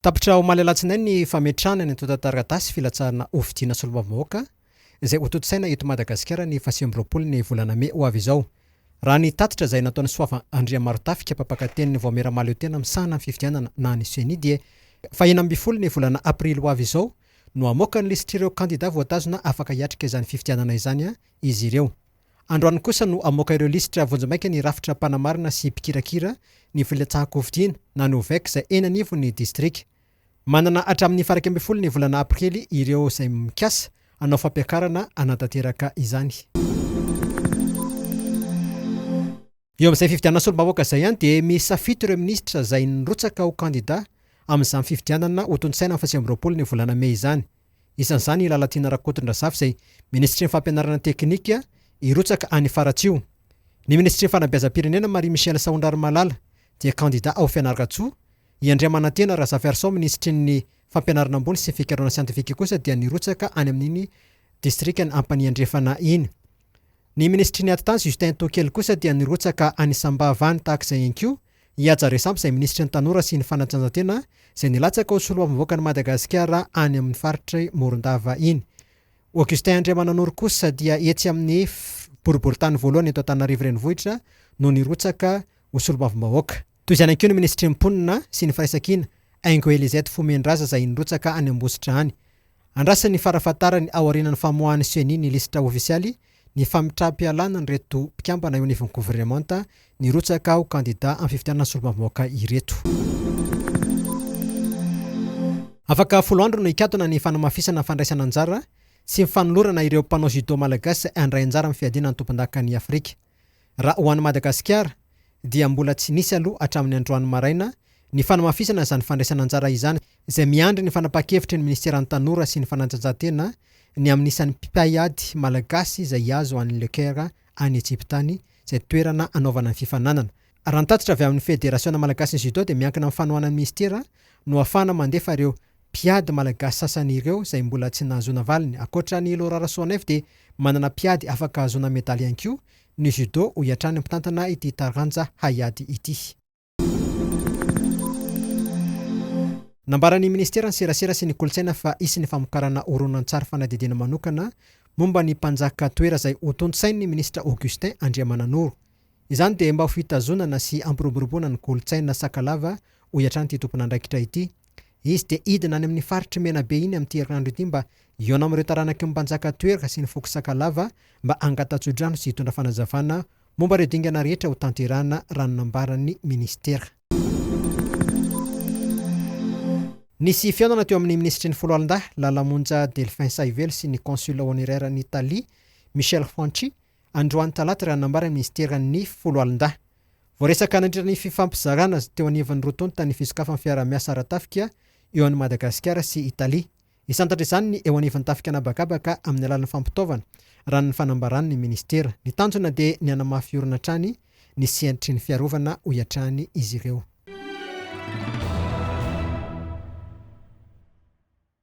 Tapitra omaly alatsinainy ny fametrahana ny antontan-taratasy filatsahana hofidiana solombavambahoaka izay hotontosaina eto Madagasikara ny faha29 ny volana mey ho avy izao. Raha ny tatitra izay nataon'i Soava Andriamarotafika mpampakatenin'ny Vaomiera Mahaleotena misahana ny fifidianana na ny Ceni dia faha-16 ny volana aprily ho avy izao no hamoaka ny lisitr'ireo kandida voatazona afaka hiatrika izany fifidianana izany izy ireo. Androany kosa no hamoaka ireo lisitra vonjimaika ny rafitra mpanamarina sy mpikirakira ny filatsahan-kofidina na ny OVEC izay eny anivon'ny distrika. Manana hatramin'ny faha 11 ny volana aprily ireo izay mikasa hanao fampiakarana hanatanteraka izany. Eo amin'izay fifidianana solombavambahoaka izay ihany dia miisa fito ireo minisitra izay nirotsaka ho kandida amin'izany fifidianana hotontosaina amin'ny faha 29 ny volana mey izany. Isan'izany i Lalatiana Rakotondrazafy izay Minisitry ny Fampianarana Teknika hirotsaka any Faratsiho. Ny Minisitry ny Fanabeazam-pirenena Marie Michelle Sahondrarimalala dia kandida ao Fianarantsoa. I Andriamanantena Razafiarison Minisitry ny Fampianarana Ambony sy ny Fikarohana Siantifika kosa dia nirotsaka any amin'iny distrikan'i Ampanihy Andrefana iny. Ny minisitry ny Atitany Justin Tokely kosa dia nirotsaka any Sambava any tahaka izay ihany koa i Haja Resampa izay minisitry ny Tanora sy ny Fanatanjahantena izay nilatsaka ho solombavambahoakan'i Madagasikara any amin'ny faritr'i Morondava iny. Augustin Andriamananoro kosa dia etsy amin'ny boriborintany voalohany eto Antananarivo Renivohitra no nirotsaka ho solombavambahoaka. Toy izany ihany koa ny minisitry ny Mponina sy ny Firaisankina, Haingo Elisette Fomendraza izay nirotsaka any Ambositra any. Andrasany ny farafahatarany aorianan'ny famoahan'ny Ceni ny lisitra ofisialy ny famitram-pialana an'ireto mpikambana eo anivon'ny governemanta nirotsaka ho kandida amin'ny fifidianana solombavambahoaka ireto. Afaka folo andro no hikatona ny fanamafisana ny fandraisana anjara sy ny fanolorana ireo mpanao judo malagasy handray anjara amin'ny fiadiana ny tompondakan'i Afrika. Raha ho an'i Madagasikara dia mbola tsy nisy aloha hatramin'ny androany maraina ny fanamafisana izany fandraisana anjara izany izay miandry ny fanapahan-kevitry ny minisiteran'ny Tanora sy ny Fanatanjahantena ny amin'ny isan'ny mpaiady malagasy izay hihazo an'i Le Caire any Ejipta any izay toerana hanaovana ny fifaninanana. Raha ny tatitra avy amin'ny Federasiona malagasin'ny Judo dia miankina amin'ny fanohanan'ny minisitera no ahafahana mandefa ireo Mpiady malagasy sasany ireo izay mbola tsy nahazoana valiny. Ankoatra an'i Laura Rasoanaivo dia manana mpiady afaka ahazoana medaly ihany koa ny judo hoy hatrany ny mpitantana ity taranja haiady ity. Nambaran'ny minisiteran'ny serasera sy ny kolontsaina fa hisy ny famokarana horonantsary fanadihadiana manokana momba ny mpanjaka Toera izay hotontosain'ny minisitra Augustin Andriamananoro. Izany dia mba ho fitazonana sy hampiroboroboana ny kolontsaina Sakalava hoy hatrany ity tompon'andraikitra ity. Izy dia hidina any amin'ny faritr'i Menabe iny amin'ity herinandro ity mba hihaona amin'ireo taranaky ny mpanjaka Toerga sy ny foko Sakalava mba hangata-tsodrano sy hitondra fanazavana momba ireo dingana rehetra ho tanterahana raha ny nambaran'ny minisitera. Nisy fihaonana teo amin'ny minisitry ny Foloalindahy, Lalamonja Delphin Sahivelo sy ny Consul honoraire an'i Italie, Michel Franchi, androany talata raha ny nambaran'ny minisiteran'ny Foloalindahy. Voaresaka nandritra ny fifampizarana teo anivon'ny roa tonta ny fisokafan'ny fiaraha-miasa ara-tafika eo amin'i Madagasikara sy Italia. Hisantatra izany ny eo anivon'ny tafika an'habakabaka amin'ny alalan'ny fampitaovana, raha ny fanambaran'ny minisitera. Ny tanjona dia ny hanamafy orina hatrany ny sehatry ny fiarovana, hoy hatrany izy ireo.